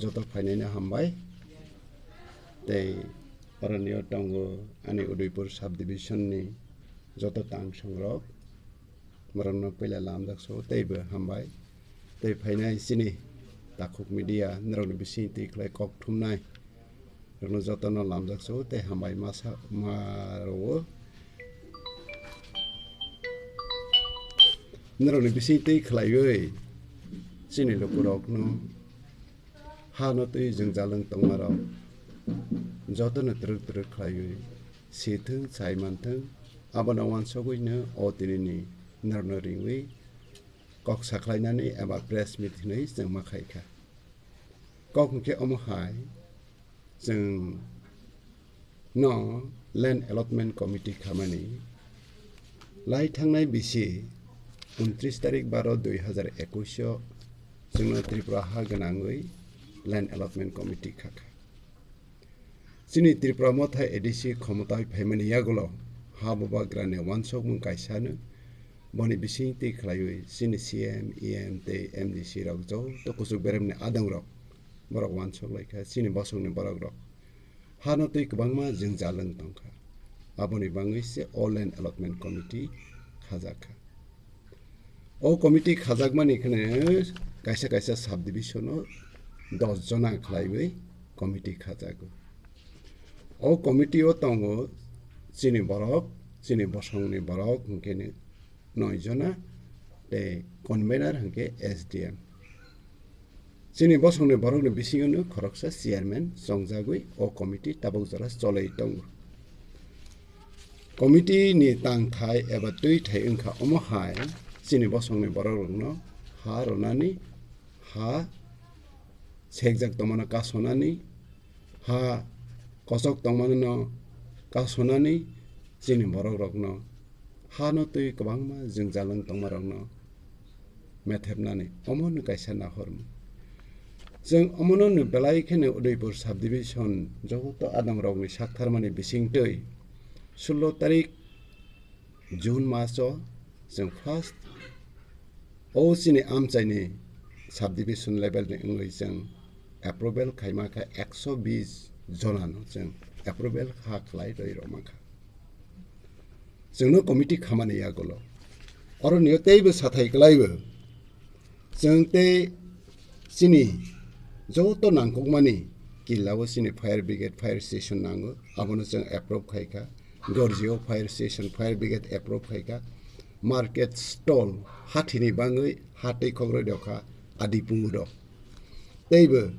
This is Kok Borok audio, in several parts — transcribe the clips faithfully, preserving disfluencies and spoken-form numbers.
Joto phainaino hambai. Tei oroni o tongo ani Udaipur subdivision ni joto tangsongrok. Borokno puila lamjak so teibo hambai. Tei phainai chini takhuk media norokni bising twi khlai kok thumnai rokno jotono lamjak so tei hambai masa ma rwo. Norokni bising twi khlaiwi chini lukurokno hano twi jwngjal wng tongmarok jotono twrwk twrwk khlaiwi sithwng chai manthwng, abono uansugwino o tinini norokno ringwi kok sakhlainani eba press meet hinwi chwng ma khaikha. Kok hwnkhe omo hai, chwng no Land Allotment Committee khamani lai thangnai bisi untris tarik baro dui hazar ekwis o chwngno Tripura ha gwnangwi Land Allotment Committee khakha. Chini Tripura mothai A D C khomotai phaimani yagulo ha bubagrani uansukmung kaisano boni bising twi khlaiwi chini C M, E M tei M D C rok joto kuchuk beremni adongrok borok uansuk laikha chini bosongni borokrok. Hano twi kwbangma jwngjal wng tongkha. Aboni bangwi se o Land Allotment Committee khajakha. O committee khajakmani kheno kaisa kaisa subdivision o dos jona khlaiwi committee khajago. O committee o tongo chini borok, chini bosongni borok hwnkhe noi jona tei convener hwnkhe S D M. Chini bosongni borokni bisingo no khoroksa chairman chongjagwi o committee tabuk jora cholwi tongo. Committee ni tangthai eba twithai wngkha omo hai chini bosongni borokrokno ha rwnani, ha sekjak tongmano kasonani, ha kochok tongmano kasonani chini borokrokno hano twi kwbangma jwngjal wng tongmarokno methepnani omono kaisa nahormung. Chwng omono no belai kheno Udaipur subdivision joto adongrokni saktharmani bisingtwi sullo tarik June mas o chwng first o chini amchaini subdivision level ni wngwi chwng approval khaima kha ekso bis jona no chwng approval ha khlai rwi rwma kha. Chwngno committee khamani yagulo. Oro nio teibo sathai kwlaibo. Chwng tei chini joto nangkukmani killa o chini fire brigade, fire station nango. Abono chwng approve khai kha. Gorjio fire station, fire brigade approve khai kha. Market stall, hathini bangwi ha tei khogroi rok kha, adi pungu rok. Teibo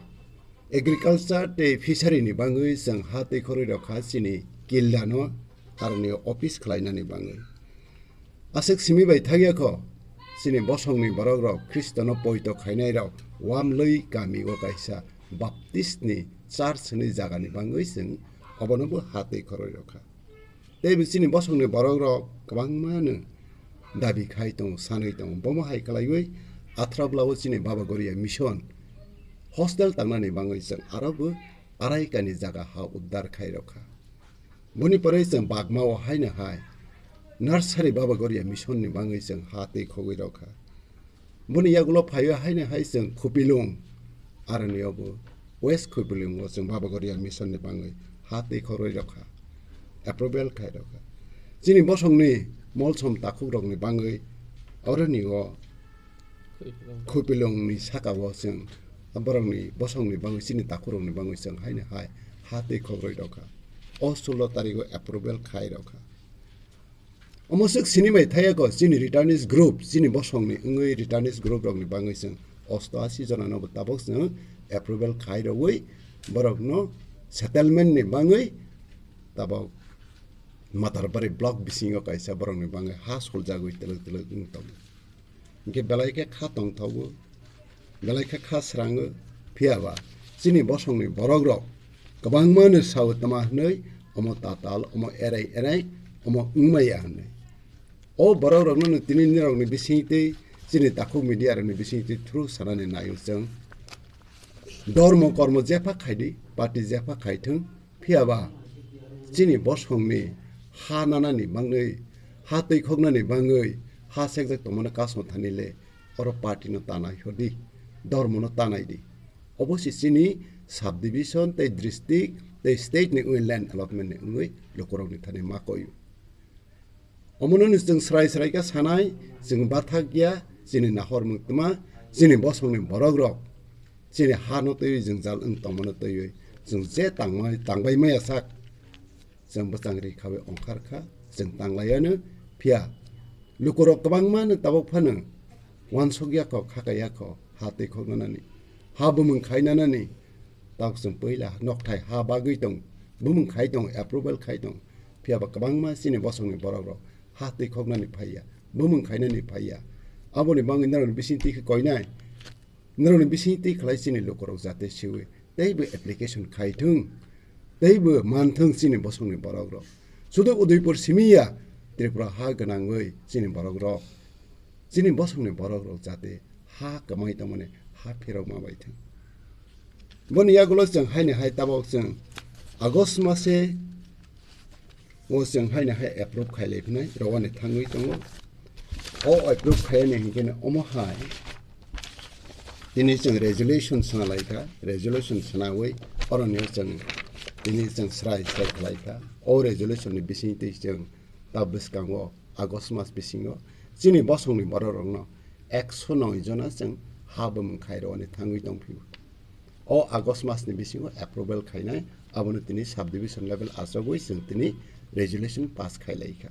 agriculture tei fishery ni bangwi chwng ha tei khorwi rok kha chini killa no aroni office khlainani bangwi. Aswk simi bai thangya kho, chini bosongni borok rok Khristo no poito khainai rok Wamlwi kami o kaisa Baptist ni church hwnwi jaga ni bangwi chwng obono bo ha tei khorwi rok kha. Tei bo chini bosongni borok rok kwbangma no dabi khai tongo, sanwi tongo. Bomo hai kwlaiwi athra bwlao chini Baba Goria Mission hostel tangnani bangwi chwng aro bo arai kani jaga ha uddar khai rok kha. Boni pore chwng bagmao haino hai nursery Baba Goria Mission ni bangwi chwng ha tei khogwi rok kha. Boni yagulo phaiwi haino hai chwng Khupilung, aroni obo West Khupilung o chwng Baba Goria Mission ni bangwi ha tei khorwi rok kha, approval khai rok kha. Chini bosongni molsom takhuk rokni bangwi oroni o Khupilung ni saka o chwng borokni bosongni bangwi chini takhuk rokni bangwi chwng haino hai ha tei khorwi rok kha. O sullo tarigo approval khai rok kha. Omo swk sini bai thaya kho, chini returnees group, chini bosongni wngwi returnees group rokni bangwi chwng osto asi jona no bo tabok chwng approval khai rogwi borokno settlement ni bangwi tabok Matarbari block bisingo kaisa borokni bangwi ha soljagwi twlwk twlwk wng tongo. Hinkhe belai khe kha tongthogo, belai khe kha srango, phiya ba chini bosongni borok rok kwbangma no sao tama hwnwi, omo tatal, omo erai erai, omo wngmaya hwnwi. O borok rokno no tini nirokni bisingtwi, chini takhuk media rokni bisingtwi through sanani naio chwng. Dormo kormo jepha khaidi, party jepha khaithwng, phiya ba chini bosongni ha nanani bangwi, ha twi khoknani bangwi, ha sekjak tongmani kasong thani le oro party no tanai hodi, dormo no tanai di. Obo se chini subdivision tei district tei state ni wngwi land allotment ni wngwi lukurokni thani ma koio. Omono ni chwng srai srai khe sanai, chwng bathak ya, chini nahor mungtwma, chini bosongni borok rok, chini ha no twiwi jwngjal wng tongmano twiwi chwng je tangmai, tangbai maya sak, chwng bwchang ri khawi ongkhar kha, chwng tanglaiano phiya lukurok kwbangma no tabuk phano wansuk ya kho, khaka ya kho, ha twi khoknani, ha bumung khainanani, tabuk chwng puila nokthai ha bagwi tong, bumung khai tong, approval khai tong, phiya ba kwbangma chini bosongni borok rok ha twi khoknani phaiya, bumung khainani phaiya, aboni bangwi norokni bising twi khe koinai. Norokni bising twi khlai chini lukurok jate siwi teibo application khai thung, teibo man thung chini bosongni borok rok. Sudu Udaipur simi ya, Tripura ha gwnangwi chini borok rok, chini bosongni borok rok jate ha kwmai tongmani ha phirok ma bai thung. Boni yagulo chwng haini hai tabok chwng August mase o chwng haino hai approve khai lai phinai, rwani thangwi tongo. O approve khaiyani hinkhe no omo hai tini chwng resolution sana lai kha, resolution sanawi oroni chwng tini chwng srai srai khlai kha. O resolution ni bising twi chwng ta bwskango August mas bisingo chini bosongni borok rokno ekso noi jona chwng ha bumung khai rwani thangwi tongphio. O August mas ni bisingo approval khainai, abono tini subdivision level achogwi chwng tini resolution pass khai lai kha.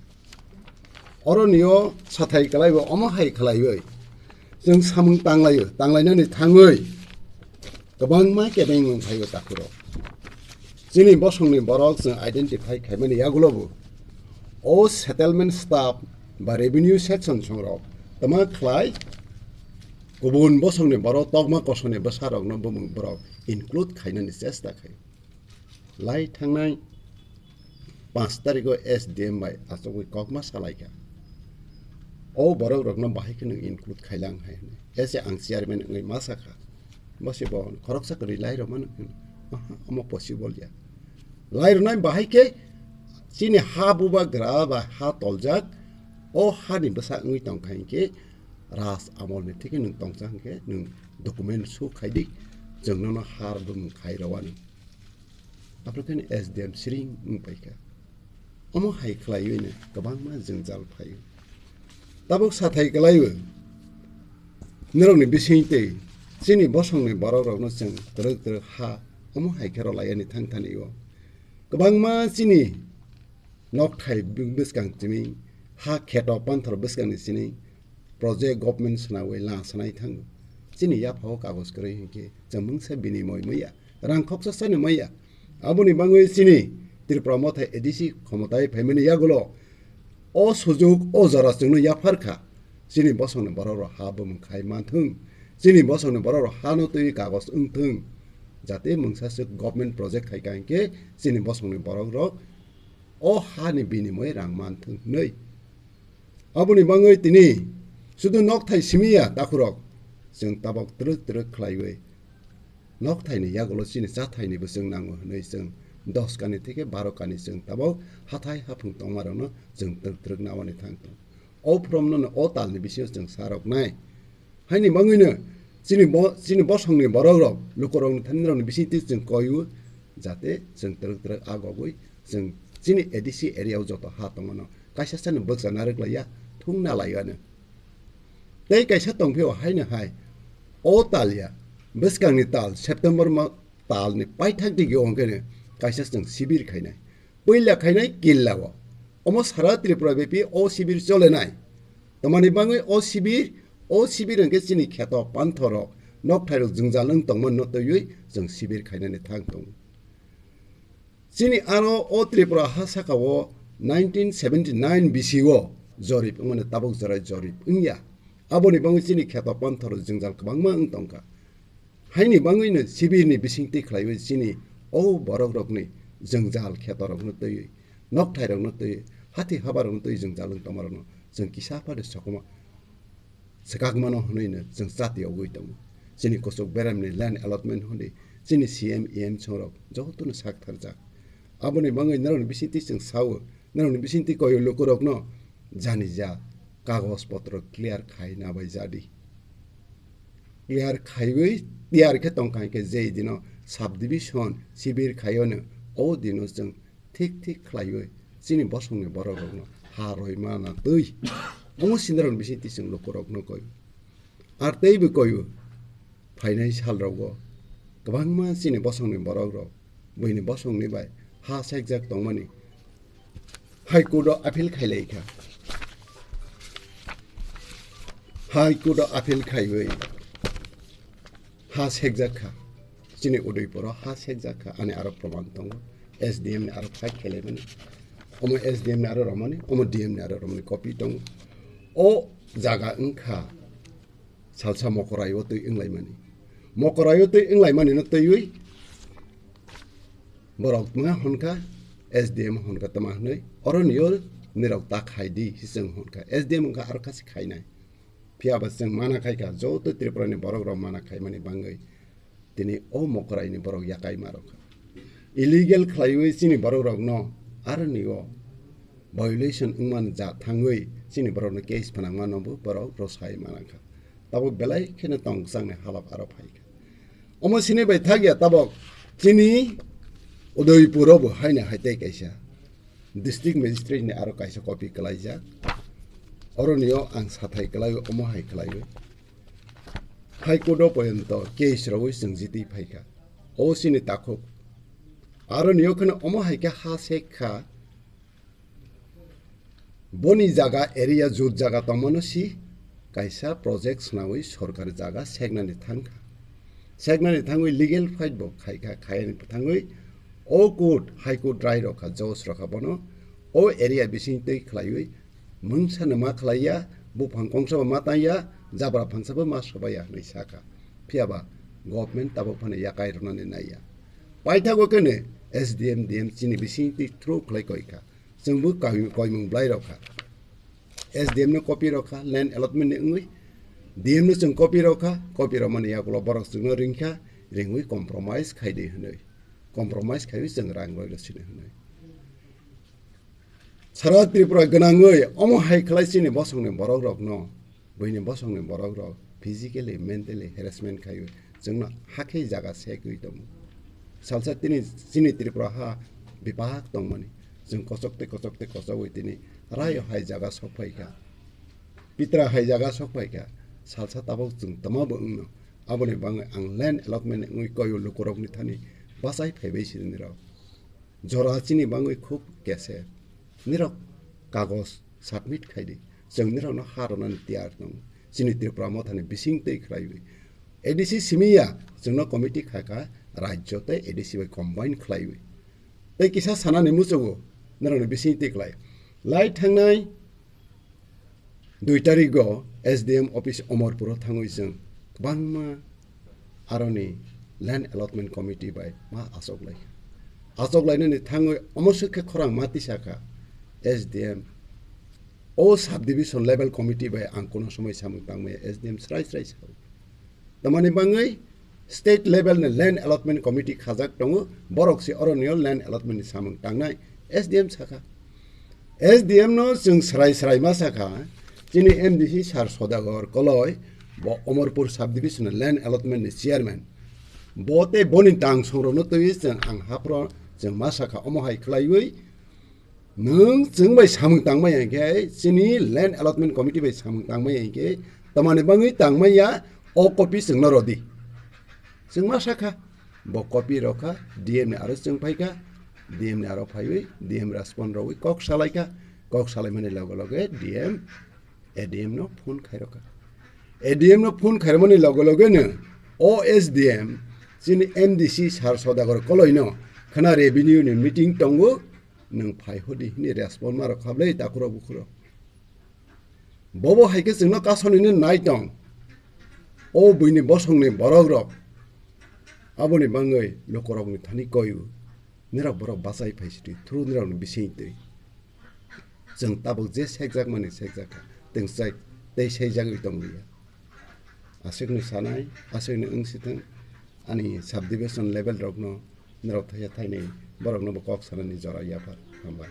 Oroni o sathai kwlaibo omo hai khlaiwi chwng samung tanglaio, tanglainani thangwi kwbangma kebeng wng phaio takhurok. Chini bosongni borok chwng identify khaimani yagulobo o settlement staff ba revenue section songrok tama khlai kubun bosongni borok tokma kosoni bwsarokno bumung borok include khainani chesta khai. Lai thangnai panch tarikh o S D M bai achugwi kokma salai kha. O borok rokno bahai kheno include khailang hai hwnwi. Ese ang chairman wngwi ma sakha. Bo se bo khoroksa kwrwi lai rw mano hwn. Aha, omo possible ya. Lai rwnai bahai khe chini ha bubagra ba ha toljak o hani bwsa wngwi tongkha hinkhe Raj Amol ni theke nwng tongsa hinkhe nwng document show khai di, chwng nono har bumung khai rw anw. Aphuru khe S D M siring wng pai kha. Omo hai khlaiwi no kwbangma jwngjal phaio. Tabuk sathai kwlaiwi norokni bising tei chini bosongni borok rokno chwng twrwk twrwk ha omo hai khe rwlai yani thang thani o. Kwbangma chini nokthai bwskang chini ha kheto panthor bwskangni chini project government swnawi la sanai thango. Chini yaphao kagoj kwrwi hinkhe chwng mungsa binimoi maya, rang khoksa sani maya. Aboni bangwi chini Tripura Motha A D C khomotai phaimani yagulo o sujuk o jora chwngno yaphar kha. Chini bosongni borok rok ha bumung khai manthung, chini bosongni borok rok hano twi kagoj wngthung, jate mungsa swk government project khai ka hinkhe chini bosongni borok rok o hani binimoi rang manthung hwnwi. Aboni bangwi tini sudu nokthai simi ya takhurok, chwng tabok twrwk twrwk khlaiwi nokthaini yagulo chini chathaini bwswng nango hwnwi chwng dos kani theke baro kani chwng tabok hathai haphung tongmarokno chwng twrwk twrwk nawani thang tongo. O phoromno no o talni bisingo chwng sa roknai. Haini bangwino chini bo-, chini bosongni borok rok, lukurokni thanirokni bisingtwi chwng koiwi, jate chwng twrwk twrwk agogwi chwng chini A D C area o joto ha tongmano kaisa sani bwkcha narwk laiya, thung na laiwano. Tei kaisa tongphio haino hai, o tal ya, bwskangni tal, September ma-, talni paithak digi ongkhene kaisa chwng sibir khainai. Puila khainai Killa o. Omo sara Tripura bepi o sibir cholenai. Tamani bangwi o sibir, o sibir hwnkhe chini kheto panthorok, nokthairok jwngjal wng tongmano twiwi chwng sibir khainani thang tongo. Chini aro o Tripura ha saka o nineteen seventy nine bisi o jorip wngmani tabuk jorai jorip wngya. Aboni bangwi chini kheto panthorok jwngjal kwbangma wng tongkha. Haini bangwino sibirni bisingtwi khlaiwi chini o borokrokni jwngjal khetorokno twiwi, nokthairokno twiwi, hati habarokno twiwi jwngjal wng tongmarokno chwng kisa phano sokomor swkakmano hwnwino chwng chati yogwi tongo. Chini kuchuk beremni land allotment hwnwi chini C M, E M songrok jotono sak tharjak. Aboni bangwi norokni bisingtwi chwng sao, norokni bisingtwi koyo lukurokno jani ja kagoj potro clear khai nabai jadi. Clear khaiwi tiyar khe tongkha, hinkhe je dino subdivision sibir khaio no, o dino chwng thik thik khlaiwi chini bosongni borok rokno ha roi mana twi. Omo sinirokni bisingtwi chwng lukurokno koi. Ar teibo koibo phainai salrogo kwbangma chini bosongni borok rok buini bosongni bai ha sekjak tongmani High Court o appeal khailai kha. High Court o appeal khaiwi ha sekjak kha. Chini Udaipur o ha sekjak kha. Ani aro proman tongo. S D M ni aro fight khailaimani. Omo S D M ni aro romani, omo D M ni aro romani copy tongo. O jaga wngkha salsa Mokorai o twi wnglaimani. Mokorai o twi wnglaimani no twiwi borok ma honkha, S D M honkha tama hwnwi, "Oro ni o nirok ta khai di," hi chwng honkha. S D M wngkha aro kha se khainai. Phiya ba chwng mana khai kha, joto Tripura ni borok rok mana khaimani bangwi tini o Mokorai ni borok yakai ma rok kha. Illegal khlaiwi chini borok rokno aro ni o violation wngmani ja thangwi chini borokno case phanangmano bo borok rwsai mana kha. Tabuk belai kheno tongchangni halok aro phai kha. Omo sini bai thakya tabok chini Udaipur o bo haino hai tei kaisa district magistrate ni aro kaisa copy kwlaijak. Oro ni o ang sathai kwlaiwi omo hai kwlaiwi High Court o poyonto case rogwi chwng jiti phaikha. O chini takhuk. Aro ni o kheno omo hai khe ha sek kha. Boni jaga area jut jaga tongmano si kaisa project swnawi sorkari jaga seknani thangkha. Seknani thangwi legal fight bo khaikha, khayani thangwi o court, High Court rai rokha, judge rokha bono o area bising twi khlaiwi mungsa no ma khlaiya, buphang kongsa bo ma tangya, jabra phangsa bo ma sobaiya hwnwi sakha. Phiya ba government tabuk phano yakai rwnani naiya. Paithago kene S D M, D M chini bising twi through khlai koikha. Chwngbo koi-, koimung bwlai rok kha. S D M no copy rok kha, land allotment ni wngwi. D M no chwng copy rok kha, copy rok mani yagulo borok chwngno ring kha, ringwi compromise khai di hwnwi. Compromise khaiwi chwng rang roi rw sini hwnwi. Sara Tripura gwnangwi omo hai khlai chini bosongni borok rokno Buini bosongni borok rok physically, mentally harassment khaiwi chwngno hakhe jaga segwi tongo. Salsa tini chini Tripura ha bipahak tongmani, chwng kochok tei kochok tei kochogwi tini rayo hai jaga sok phaikha, pitra hai jaga sok phaikha. Salsa tabok chwng tama bo wngno, aboni bangwi ang land allotment wngwi koyo lukurokni thani bachai phaibai sirinirok. Jora chini bangwi khub keser. Nirok kagoj submit khai di. Chwng nirokno ha rwnani tiyar tongo. Chini Tripura mothani bising twi khlaiwi. A D C simi ya, chwngno committee kha kha rajyo tei A D C bai combine khlaiwi. Tei kisa sanani muchungo nirokni bising twi khlai. Lai thangnai dui tarigo S D M office Omorpuro thangwi chwng kwbangma aroni land allotment committee bai ma achoklai. Achoklainani thangwi omo swk khe khorang ma tisa kha S D M. O subdivision level committee bai ang kono somoi samung tangmaya S D M srai srai sao. Tamani bangwi state level ni land allotment committee khajak tongo, borok se oroni o land allotment ni samung tangnai, S D M sakha. S D M no chwng srai srai ma sakha, chini M D C sir Sodagar Koloi, bo Omorpur subdivision ni land allotment ni chairman. Bo tei boni tang songrokno twiwi chwng ang haphro chwng ma sakha, omo hai khlaiwi Nwng chwng bai samung tangmaya hinkhe, chini land allotment committee bai samung tangmaya hinkhe, tamani bangwi tangmaya o copy chwngno rwdi. Chwng ma sakha, bo copy rwkha, D M ni aro chwng phaikha, D M ni aro phaiwi, D M respond rwwi kok salaikha, kok salaimani loge loge D M A D M no phone khairokha. A D M no phone khairokmani loge loge no O S D M chini M D C sir Sodagar Koloi no khana revenue ni meeting tongo, nwng phai hodi hini respond ma rok khablai takhurok bukhurok. Bobo hai khe chwngno kasonino nai tong. O buini bosongni borok rok. Aboni bangwi lukurokni thani koiwi. Nirok borok bachai phai sitwi, through nirokni bising twi. Chwng tabuk je sekjakmani sekjakha, twng chai tei seijagwi tongliya. Aswkni sanai, aswkni wng sithwng, ani subdivision level rokno norok thaisa thainwi borokno bo kok sanani jora yaphar. Hambai.